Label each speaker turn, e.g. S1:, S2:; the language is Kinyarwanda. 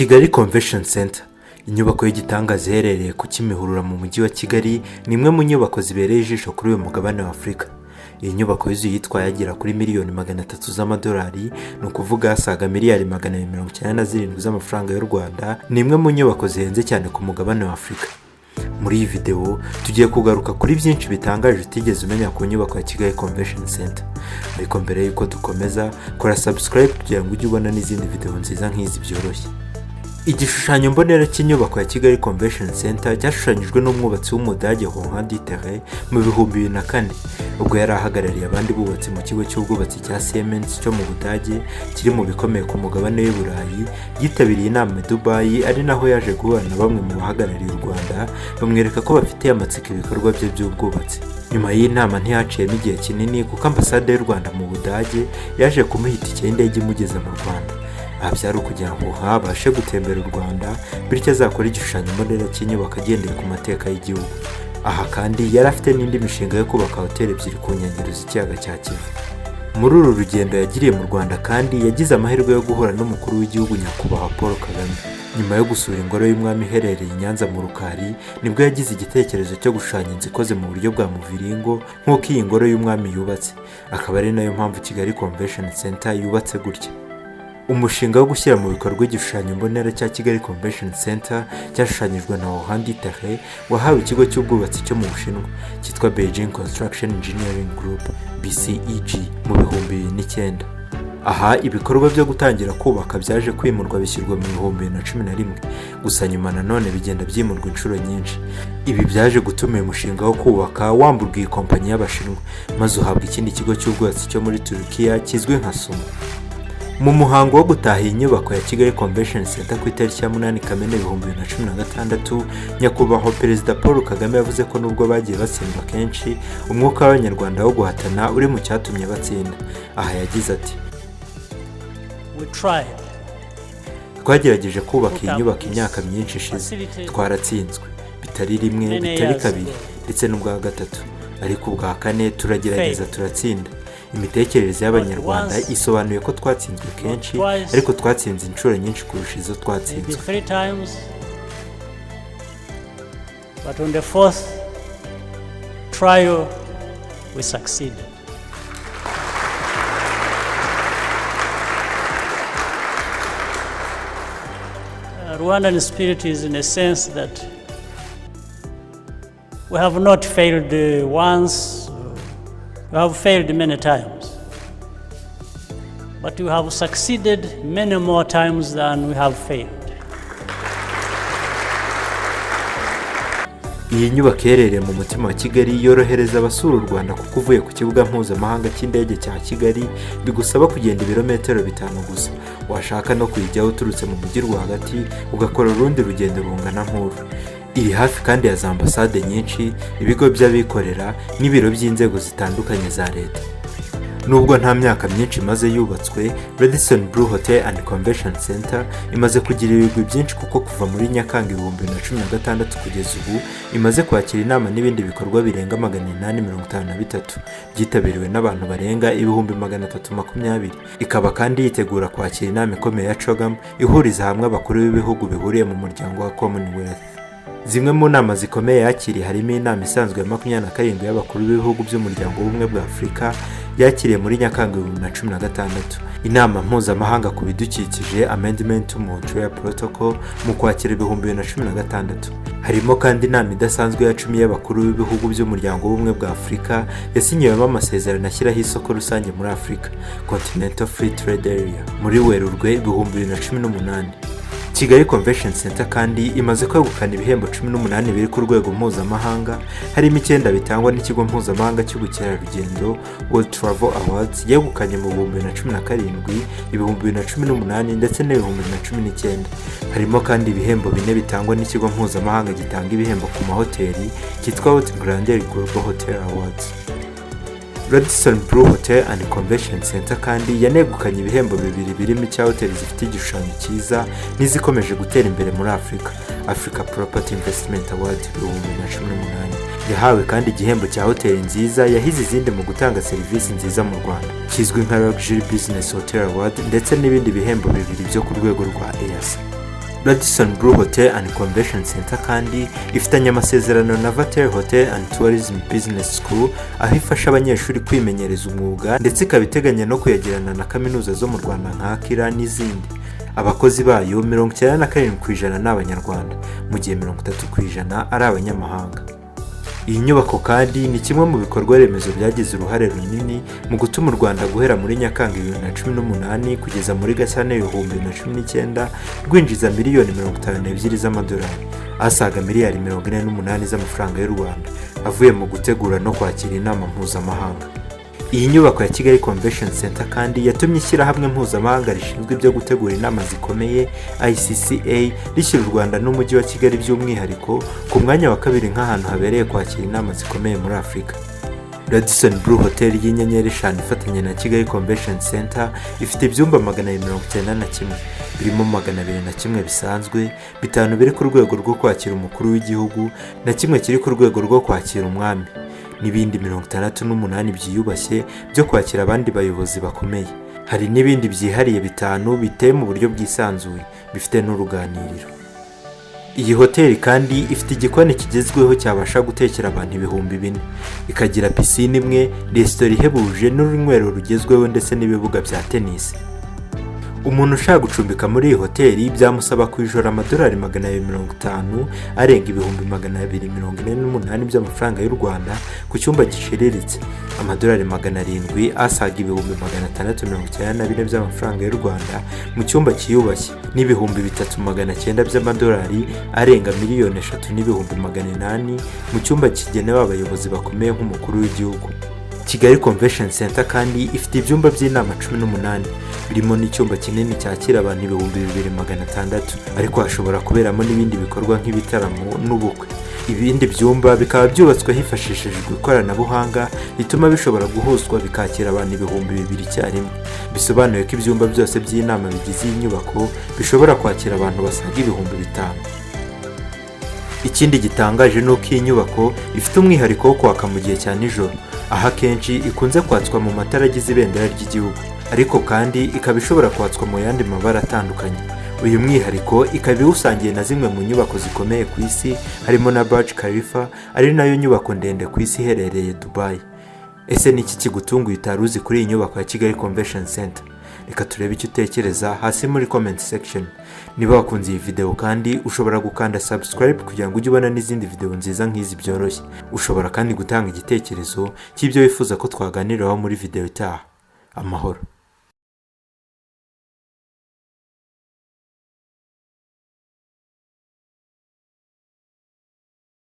S1: Kigali Convention Center, inyubako y'igitangaza iherereye ku Kimihurura mu mujyi wa Kigali, ni imwe mu nyubako zibereye ijisho kuri uyu mugabane wa Afurika. Iyi nyubako yuzuye yitwaye agera kuri miliyoni 300 z'amadolari, ni ukuvuga asaga miliyari 297 z'amafaranga y'u Rwanda. Ni imwe mu nyubako zihenze cyane ku mugabane wa Afurika. Muri iyi videwo tugiye kugaruka kuri byinshi bitangaje utigeze umenya ku nyubako ya Kigali Convention Center. Ariko mbere y'uko dukomeza, kora subscribe kugira ngo ujye ubona n'izindi videwo nziza nk'izi byoroshye. Igishushanyo mbonera cy'inyubako ya Kigali Convention Center cyashushanyijwe n'umwubatsi w'Umudage Roland Dieterle mu 2004, ubwo yari ahagarariye abandi bubatsi mu kigo cy'ubwubatsi cya Siemens cyo mu Budage, kiri mu bikomeye ku mugabane w'i Burayi. Yitabiriye inama i Dubai, ari naho yaje guhura na bamwe mu bahagarariye u Rwanda, bamwereka ko bafitiye amatsiko ibikorwa bye by'ubwubatsi. Nyuma y'iyi nama ntihaciyemo igihe kinini, kuko ambasade y'u Rwanda mu Budage yaje kumuha itike y'indege imugeza mu Rwanda. Aha byari ukugira ngo abashe gutembera u Rwanda, bityo azakore igishushanyo mbonera cy'inyubako agendeye ku mateka y'igihugu. Aha kandi yari afite n'indi mishinga yo kubaka hoteli ebyiri ku nkengero z'ikiyaga cya Kivu. Muri uru rugendo yagiriye mu Rwanda kandi yagize amahirwe yo guhura n'umukuru w'igihugu, Nyakubahwa Paul Kagame. Nyuma yo gusura ingoro y'umwami iherereye i Nyanza mu Rukari, nibwo yagize igitekerezo cyo gushushanya inzu ikoze mu buryo bwa muviringo nk'uko iyi ngoro y'umwami yubatse, akaba ari nayo mpamvu Kigali Convention Center yubatse gutya. Umushinga wo gushyira mu bikorwa igishushanyo mbonera cya Kigali Convention Center cyashushanyijwe na Roland Dieterle wahawe ikigo cy'ubwubatsi cyo mu Bushinwa cyitwa Beijing Construction Engineering Group, BCEG, mu 2009. Aha ibikorwa byo gutangira kubaka byaje kwimurwa, bishyirwa mu 2011, gusa nyuma nanone bigenda byimurwa inshuro nyinshi. Ibi byaje gutuma uyu mushinga wo kubaka wamburwa iyi kompanyi y'Abashinwa, maze uhabwa ikindi kigo cy'ubwubatsi cyo muri Turukiya kizwi nka Suma. Mu muhango wo gutaha iyi nyubako ya Kigali Convention Center ku itariki ya 8 Kamena 2016, Nyakubahwa Perezida Paul Kagame yavuze ko nubwo bagiye batsindwa kenshi, umwuka w'Abanyarwanda wo guhatana uri mu cyatumye batsinda. Aha yagize ati:
S2: We tried.
S1: "Twagerageje kubaka iyi nyubako imyaka myinshi ishize, twaratsinzwe bitari rimwe, bitari kabiri, ndetse n'ubwa gatatu, ariko ubwa kane turagerageza turatsinda. Imitekerereze y'Abanyarwanda isobanuye ko twatsinzwe kenshi, ariko twatsinze inshuro nyinshi kurusha izo
S2: Maybe
S1: twatsinzwe."
S2: three times. But on the fourth trial, we succeeded. Rwandan spirit is in a sense that we have not failed once, we have failed many times. But we have succeeded many more times than we have failed.
S1: Iyi nyubako iherereye mu mutima wa Kigali yorohereza abasura u Rwanda, kuko uvuye ku kibuga mpuzamahanga cy'indege cya Kigali bigusaba kugenda ibirometero 5 gusa. Washaka no kuyijyaho uturutse mu mujyi rwagati, ugakora urundi rugendo rungana nk'uru. Iri hafi kandi ya za ambasade nyinshi, ibigo by'abikorera n'ibiro by'inzego zitandukanye za leta. Nubwo nta myaka myinshi imaze yubatswe, Radisson Blu Hotel and Convention Center imaze kugira ibigwi byinshi, kuko kuva muri Nyakanga 2016 kugeza ubu imaze kwakira inama n'ibindi bikorwa birenga 853 byitabiriwe n'abantu barenga 320,000. Ikaba kandi yitegura kwakira inama ikomeye ya CHOGM, ihuriza hamwe abakuru b'ibihugu bihuriye mu muryango wa Commonwealth. Zimwe mu nama zikomeye yakiriye harimo inama isanzwe ya 27 y'abakuru b'ibihugu by'Umuryango w'Ubumwe bwa Afurika yakiriye muri Nyakanga 2016, inama mpuzamahanga ku bidukikije, Amendment to Montreal Protocol, mu Kwakira 2016. Harimo kandi inama idasanzwe ya 10 y'abakuru b'ibihugu by'Umuryango w'Ubumwe bwa Afurika yasinyiwemo amasezerano ashyiraho isoko rusange muri Afurika, Continental Free Trade Area, muri Werurwe 2018. Kigali Convention Center kandi imaze kwegukana ibihembo 18 biri ku rwego mpuzamahanga, harimo icyenda bitangwa n'ikigo mpuzamahanga cy'ubukerarugendo, World Travel Awards, yegukanye mu 2017, 2018 ndetse n'2019. Harimo kandi ibihembo bine bitangwa n'ikigo mpuzamahanga gitanga ibihembo ku mahoteli cyitwa Haute Grandeur Global Hotel Awards. Radisson Blu Hotel and Convention Center kandi yanegukanye ibihembo bibiri, birimo icya hoteli zifite igishushanyo cyiza n'izikomeje gutera imbere muri Afurika, Africa Property Investment Award 2018. Yahawe kandi igihembo cya hoteli nziza yahize izindi mu gutanga serivisi nziza mu Rwanda, kizwi nka Luxury Business Hotel Award, ndetse n'ibindi bihembo bibiri byo ku rwego rwa EAC. Radisson Blu Hotel and Convention Center kandi ifitanye amasezerano na Vatel Hotel and Tourism Business School, aho ifasha abanyeshuri kwimenyereza umwuga, ndetse ikaba iteganya no kuyagirana na kaminuza zo mu Rwanda nka Akira n'izindi. Abakozi bayo 97% ni Abanyarwanda, mu gihe 30% ari abanyamahanga. Iyi nyubako kandi ni kimwe mu bikorwa remezo byagize uruhare runini mu gutuma u Rwanda guhera muri Nyakanga 2018 kugeza muri Gashyantare 2019 rwinjiza miliyoni 52 z'amadolari, asaga miliyari 48 z'amafaranga y'u Rwanda, avuye mu gutegura no kwakira inama mpuzamahanga. Iyi nyubako ya Kigali Convention Center kandi yatumye ishyirahamwe mpuzamahanga rishinzwe ibyo gutegura inama zikomeye, ICCA, rishyira u Rwanda n'umujyi wa Kigali by'umwihariko ku mwanya wa kabiri nk'ahantu habereye kwakira inama zikomeye muri Afurika. Radisson Blu Hotel y'inyenyeri 5 ifatanya na Kigali Convention Center ifite ibyumba 291, birimo 201 bisanzwe, bitanu biri ku rwego rwo kwakira umukuru w'igihugu na kimwe kiri ku rwego rwo kwakira umwami, n'ibindi 68 byiyubashye byo kwakira abandi bayobozi bakomeye. Hari n'ibindi byihariye bitanu biteye mu buryo bwisanzuye, bifite n'uruganiriro. Iyi hoteli kandi ifite igikoni kigezweho cyabasha gutekera abantu 4000, ikagira pisine imwe, resitora ihebuje n'urunywero rugezweho, ndetse n'ibibuga bya tenisi. Umuntu ushaka gucumbika muri iyi hoteli byamusaba kwishyura amadolari 250, arenga 248,000 by'amafaranga y'u Rwanda ku cyumba giciriritse, amadolari 700, asaga 694,000 by'amafaranga y'u Rwanda mu cyumba cyiyubashye, n'3,900 by'amadolari, arenga 3,800,000 mu cyumba kigenewe abayobozi bakomeye nk'umukuru w'igihugu. Kigali Convention Center kandi ifite ibyumba by'inama 18, birimo n'icyumba kinini cyakira abantu 2600, ariko hashobora kuberamo n'ibindi bikorwa nk'ibitaramo n'ubukwe. Ibindi byumba bikaba byubatswe hifashishijwe ikoranabuhanga rituma bishobora guhuzwa bikakira abantu 2000 icyarimwe. Bisobanuye ko ibyumba byose by'inama bigize iyi nyubako bishobora kwakira abantu basaga 5000. Ikindi gitangaje ni uko iyi nyubako ifite umwihariko wo kwaka mu gihe cya nijoro, aho akenshi ikunze kwatswa mu matara agize ibendera ry'igihugu, ariko kandi ikaba ishobora kwatswa mu yandi mabara atandukanye. Uyu mwihariko ikaba iwusangiye na zimwe mu nyubako zikomeye ku isi, harimo na Burj Khalifa, ari nayo nyubako ndende ku isi iherereye Dubai. Ese ni iki kigutunguye utari uzi kuri iyi nyubako ya Kigali Convention Center? Reka turebe icyo utekereza hasi muri comment section. Niba wakunze iyi video kandi, ushobora gukanda subscribe kugira ngo ujye ubona n'izindi video nziza nk'izi byoroshye. Ushobora kandi gutanga igitekerezo cy'ibyo wifuza ko twaganiraho muri video itaha. Amahoro.